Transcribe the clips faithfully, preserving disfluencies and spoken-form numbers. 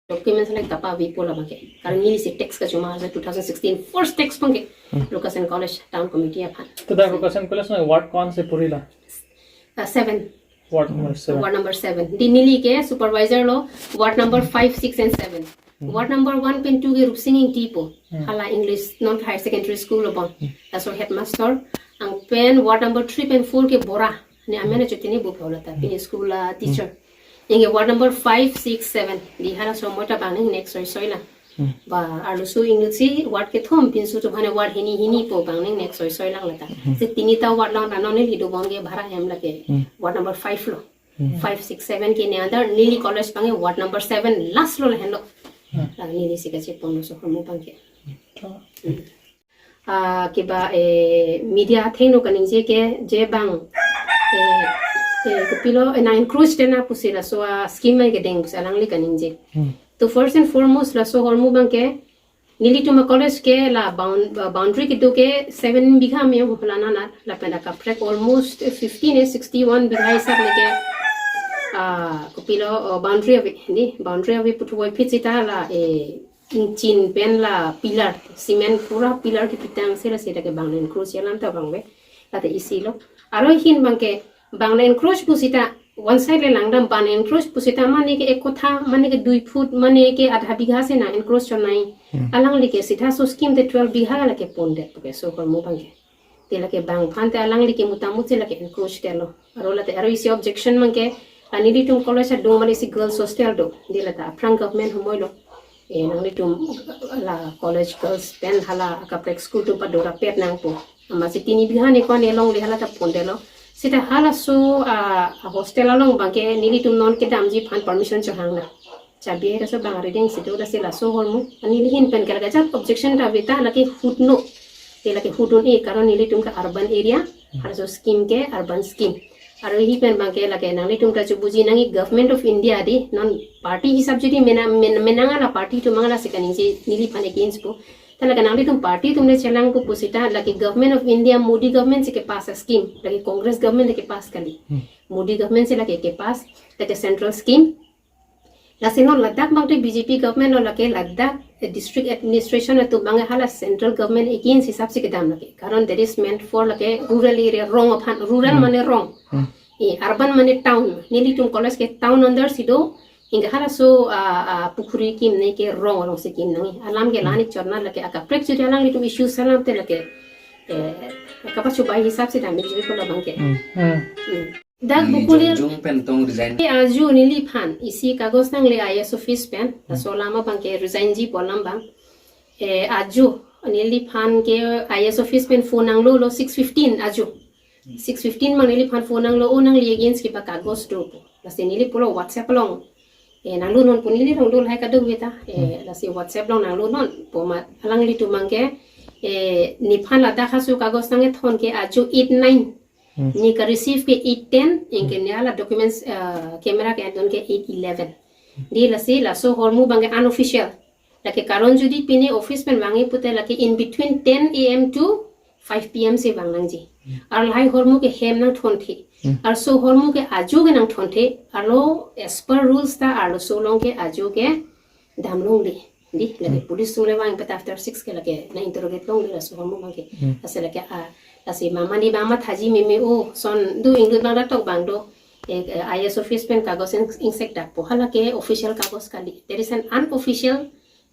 Documents like kapa vipo labangke. Karena neli si tax kachomar sa two thousand sixteen first tax abangke. Hmm. Lucassen College Town Committee aphan. To dak Lucassen College na ward kon si purila? Uh, seven. Ward number seven. Ward number seven. Di neli ke supervisor lo ward number five, six and seven. Ward number one pen two ke Rupsing Ingti po. Hmm. Hala English non higher secondary school lo bon. Laso headmaster. Anpen ward number three pen four ke Bora. Ne amen achu tini bu phola ta. Pini school la teacher. Inge ward number five, six, seven. Di halaso mo ta bang neng next soi soi la. Hmm. Ba arloso inglisi ward kethom pinso to bhane ward hini hini po bang neng next soi soi lang lata. Si tini ta ward lang ta non neli dobom ke bhara hem lake. Hmm. Ward number five lo. Hmm. Five, six, seven ke ne andar neli college abangke ward number seven last lo lahenlo. Hmm. La neli si kachepon lo so hormu abangke. To. Ah, kiba eh, media athengno kaningje ke je bang eh, eh, kopilo eh, na encroach tena pusi laso a scheme ai kedeng pusi alangli kaningje. Hmm. To first and foremost laso hormu abangke nelitum a college ke la bound, uh, boundary kedo ke seven bigha me hopla nana lapen akaprek almost fifteen eh sixty-one bigha hisap leke ah, kopilo uh, boundary ave ni boundary ave puthuvoi phit sita la eh, ingchin pen la pillar, cement pura pillar kepitang si lasi lake bang encroach alam ta bang ve. Lata isi lo. Aro ahin abangke bang encroach pusita one side le langdam bang encroach pusita mane ke ek kotha, mane ke dui foot, mane ke adha bigha si na encroach chonai. Hmm. Alangli ke sita so scheme te twelve bigha lake pondet puke so hormu abangke. Te lake bang aphan te alangli ke mutamut si lake encroach telo. Aro late aro isi objection abangke la nelitum college adung mali si girls hostel do. Di lata aphrang government humoi lo. Eh, nanglitum la college girls pen hala akaprek school atum padora pet nangpo. Amatsi tini bihane ko ne longle hala ta pondelo. Sita halaso a, a hostel along abangke nelitum non kedamji aphan permission chohang na. Chabi laso bang arideng si do lasi laso hormu. Ani neli ahin pen kalak ajat objection ta vita lake hut no. Te lake hut un-e karon nelitum ke urban area. Halaso scheme ke urban scheme. Aro ahin pen abangke lake nanglitum ta chobuji nangji Government of India di non party hisap jodi mena, men, menang ala party atum mangala si kaningje neliphan against po. Ta lake nanglitum party atum le chelangpo pusita lake Government of India Modi government si kepass a scheme. Lake Congress government le kepass kali. Hmm. Modi government si lake kepass lake central scheme. Lasi non ladak abang tu B J P government lo lake ladak eh, district administration atum abang hala central government against hisap si kedam lake. Karon that is meant for lake rural area rong aphan, rural Hmm. mane rong. Hmm. Eh, urban mane town. Nelitum college ke town under si do. Hingke halaso ah, ah, pukhuri kim ne ke rong along si kim nangji. Alam ke la-an ik chorna lake akaprek jodi alanglitum issue salam te lake. Eh, kapachobai hisap si dam B J P ko labangke. Hmm. Hmm. Hmm. Dak bukulir Jung pen tong resign. Aju neliphan isi kagos nangle I A S office pen laso alam abangke resign ji pu alam abang. Eh, aju neliphan ke I A S office pen phone nanglo lo six fifteen aju. Six fifteen abang neliphan phone nanglo o nangli against kiba kagos do pu. Lasi neli pulo WhatsApp along. Eh, nanglo non pu neli rong do lahai kadokave ta. Eh, lasi WhatsApp along nanglo non pu ma alanglitum abangke. Eh, nephan ladak halaso kagos nangkethon ke aju eight nine. Hmm. Ne ka receive ke eight ten, anke ne hala documents uh, camera ke andon ke eight eleven. Di lasi laso hormu abangke unofficial. Lake karon jodi pine office pen vangji pute lake in between ten A M to five P M si vang nangji. Ar lahai hormu ke hem nangthonthe. Hmm. Ar so hormu ke aju ke nangthonthe. Arlo as per rules ta arloso along ke aju ke dam longle. Di, lake police atum le vang peta after six ke lake na interrogate longle laso hormu abangke. Hmm. Lasi lake a, lasi mama ni bang mathaji meme o, son do inglut bang datok bang do. Eh, eh, I A S office pen kagos ing, ingsek dakpo hala ke official kagos kali. There is an unofficial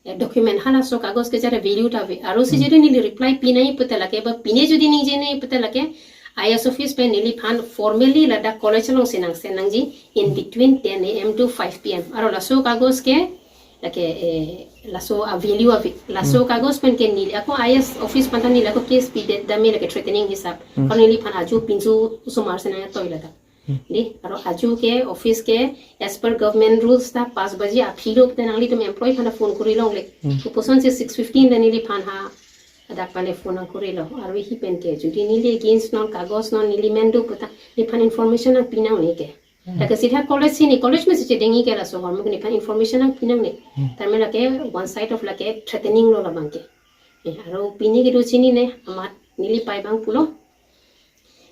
eh, document halaso kagos ke jara value ta ave. Aro si jodi neli reply pinai pute lake ba pine jodi ningje nai pute lake I A S office pen neliphan formally ladak college along si nang send nangji in between ten A M to five P M. Aro laso kagos ke lake eh, laso a value ave. Laso kagos pen ke neli ako I A S office pen ta neli ako case pidet dame lake threatening hisap. Karon neliphan aju pinso osomar si nang atoi ladak. Di, aro aju ke office ke as per government rules ta pass baji aphi lo te nanglitum employee aphan phone kori longle. Kopuson si six fifteen le neliphan ha adak aphan phone nangkorilo. Aro ahin pen ke jodi neli against non kagos non neli men do puta neliphan information nangpi nangne ke. Lake sita college si ne college mesi chedengji ke laso hormu ke nephan information nangpi nangne. Tame lake one side of lake threatening lo labangke. Eh, aro pine kedo chinine amat neli pai abang pulo.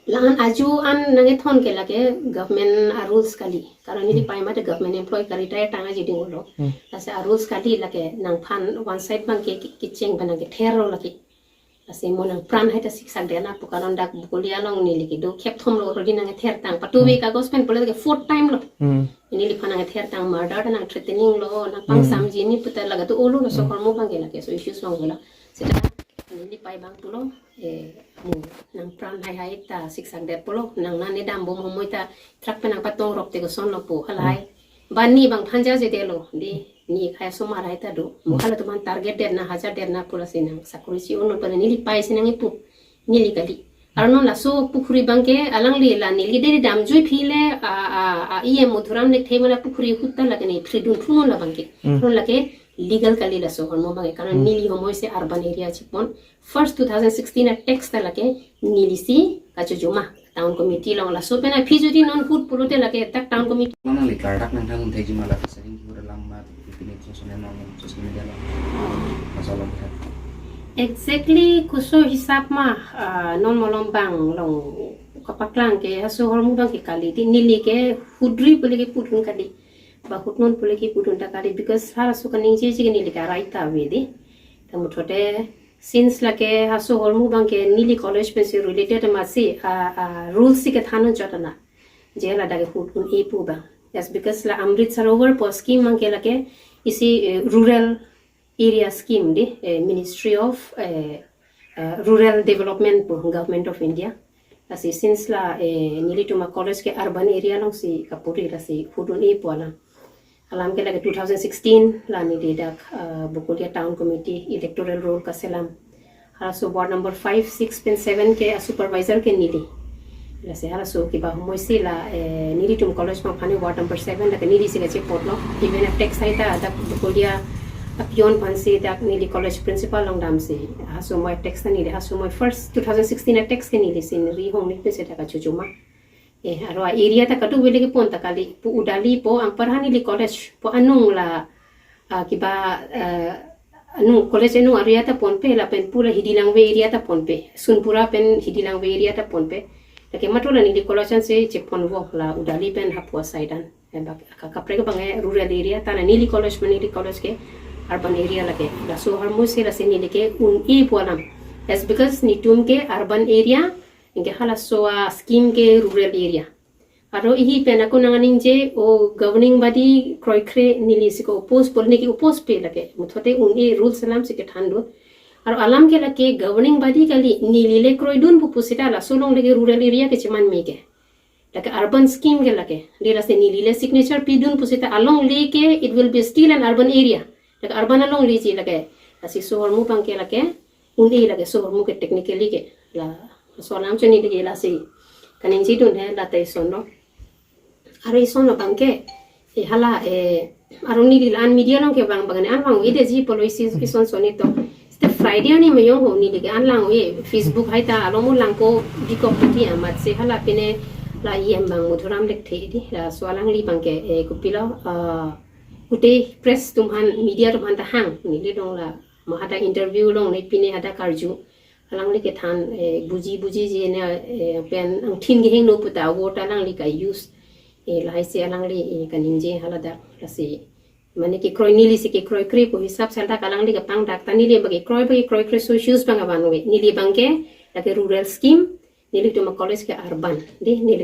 La-an aju an nangkethon ke lake government a rules kali. Karon neli pai mate government employee ka retire tang aji ding ulo. Hmm. Lasi a rules kali lake nangphan one side abangke ki-, kecheng abang nangkether lo lake. Lasi mo nangpran hai ta siksak det na pu karon dak Bokolia along neli kedo khep thom lo already nangkether tang. Patu Hmm. we ka gospel pula ke fourth time lo. Hmm. Neliphan nangkether tang murder ta nang threatening lo, nangpang Hmm. samji ni puta laga tu olo lo so Hmm. hormu abangke lake so issues long lo. Seta neli pai abang pulo, eh, mo nangpran hai hai ta siksak det pulo, nang nane dam bom homoi ta truck pen nangpatong rok te koson lo pu halahai. Hmm. Bani abang phanja je det lo, di ni khaya somar hai ta do. Mo Hmm. hala tuman target det na hajar det na pula si nang sakuri si ono pala neli pai si nangkipu. Neli kali. Aro non laso pukhuri abangke alangli la neli deri damjui phi le a, a, a E M Madhuram Lekthe mala pukhuri ahut ta lake ne phridun thunun la abangke. Hmm. Non lake legal kali laso hormu abangke. Karon Hmm. neli homoi si urban area chepon. First two thousand sixteen a tax ta lake neli si kachojoma. Town committee along laso pen aphi jodi non ahut pulote lake dak town committee. Nang nangli klardak nangthan un theji ma lake sering kihur alam ma pipine social media along, social media along. Masalah kita. Exactly koso hisap ma, ah, non malom abang along kapaklang ke haso hormu abangke kali di neli ke hudri pule kepudun kali. Ba hutnon pule kepudun ta kali because halaso kaningjeji ke neli ka right ta ave di. Ta muthote since lake haso hormu abangke neli college pen si related masi a, a rules si kethan un chot ana. Je ladak ahut un-e pu abang. Yes, because la Amrit Sarovar pu scheme abangke lake isi, eh, rural area scheme di, eh, Ministry of, eh, eh, Rural Development pu Government of India. Lasi since la, eh, nelitum a college ke urban area along si kapuri lasi ahut un-e pu alam. Alam ke lake two thousand sixteen la neli dak, eh, Bokolia Town Committee electoral roll kaselam. Halaso ward number five, six pen seven ke a supervisor ke neli. Lasi halaso kiba homoi si la, eh, nelitum college abang aphan ward number seven lake neli si kachepot lo. Even a tax hai ta dak Bokolia a peon aphan si dak neli college principal along dam si. Haso moi tax ta neli, haso moi first two thousand sixteen a tax ke neli si neli hong ni pen si dak kachojoma. Eh, aro a area ta kadu vele kepon ta kali pu Udali pu anparhan neli college pu anung la, ah, kiba, eh, anung college anung area ta ponpe lapen pura Hidi Langve area ta ponpe. Sunpura pen Hidi Langve area ta ponpe. Lake matula neli college an si chepon vo la Udali pen hapu asai dan. Eh, bak-, ka-, kaprek abang eh rural area ta na neli college ma neli college ke urban area lake. Laso hormu si lasi neli ke un-e pu alam. That's because netum ke urban area, anke halaso a scheme ke rural area. Aro ihi pen ako nang aningje o governing body kroikre neli si ko oppose pol neli ke oppose pe lake. Muthote un-e rules alam si kethan do. Aro alam ke lake governing body kali neli le kroidun pu pusita laso along lake rural area ke cheman me ke. Lake urban scheme ke lake. Di lasi neli le signature pidun pusita along le ke it will be still an urban area. Lake urban along le ji lake. Lasi so hormu abangke lake. Un-e lake so hormu ke technically ke. Laso alam choni lake lasi. Kaningje dun he la ta ison lo. Aro ison lo abangke. Eh, hala, eh, aro neli la-an media along ke vang vang ne an vang-e detji pulo isi ison soni to. Seta Friday arni mayong ho neli ke an lang-e Facebook hai ta along mo lang ko bikok pati amat si hala pine la E M abang Madhuram Lekthe di laso alangli abangke, eh, kopilo, ah, kute press atum aphan media atum aphan ta hang neli dong la mahata interview along ne pine hadak karju. Alangli kethan, eh, buji buji je ne, eh, pen angthin kehingno puta award alangli ka use. Eh, lahai si alangli, eh, kaningje hala dak lasi. Mane kekroi neli si kekroikre pu hisap si dak alangli kapangdak ta neli abang kekroi abang kekroikre so issues abang avan we. Neli abangke lake rural scheme, nelitum a college ke urban. Di neli